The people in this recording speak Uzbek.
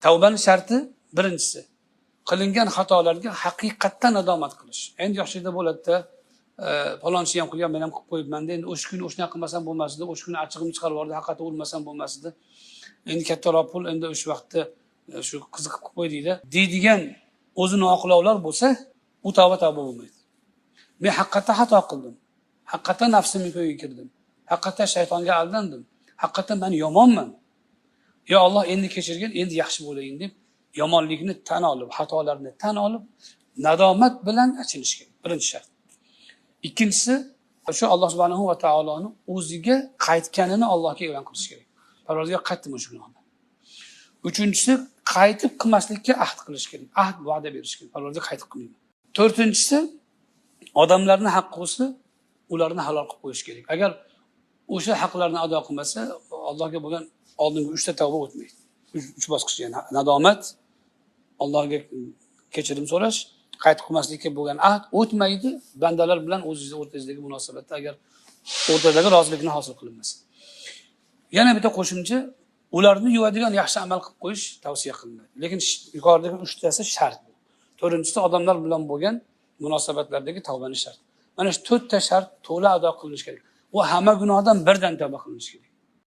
Tavbani sharti birinchisi, qilingan xatolarga haqiqatdan nadomat qilish. Endi yoshlikda bo'ladida, falonchi ham qilgan, men ham qilib qo'yibman-da, endi o'sha kuni o'shanaqa qilmasam bo'lmas edi, o'sha kuni achchig'imni chiqarib yubordi, haqiqatdan urmasam bo'lmas edi. Endi kattaroq pul, endi o'sha vaqtda shu qiziqib qilib qo'ydikda deydigan o'zini oqlovlar bo'lsa, u tavba tavba bo'lmaydi. Men haqiqatdan xato qildim, haqiqatdan nafsimning ko'yiga kirdim, haqiqatdan shaytonga aldandim, haqiqatdan men yomonman. Yo Alloh, endi kechirgin, endi yaxshi bo'layin deb yomonlikni tan olib, xatolarni tan olib, nadomat bilan achinish kerak. Birinchi shart. Ikkinchisi, shu Alloh subhanahu va taoloni o'ziga qaytganini Allohga e'lon qilish kerak. Parvardigor, qaytdim o'sha gunohdan. Uchinchisi, qaytib qilmaslikka ahd qilish kerak. Ahd, va'da berish kerak. Parvardigor, qaytib qilmayman. To'rtinchisi, odamlarni haqqi bo'lsa, ularni halol qilib qo'yish kerak. Agar o'sha haqlarni ado qilmasa, Allohga bo'lgan oldingi uchta tavba o'tmaydi. Uch bosqich, ya'ni nadomat, Allohga kechirim so'rash, qaytib qilmaslikka bo'lgan ahd o'tmaydi. Bandalar bilan o'zingizni o'rtangizdagi munosabatda agar o'rtadagi rozilikni hosil qilinmasa. Yana bitta qo'shimcha, ularni yuvadigan yaxshi amal qilib qo'yish tavsiya qilinadi. Lekin yuqoridagi uchtasi shart. To'rtinchisi, odamlar bilan bo'lgan munosabatlardagi tavbani shart. Mana shu to'rtta shart to'la ado qilinishi kerak. U hamma gunohdan birdan tavba qilinishi kerak.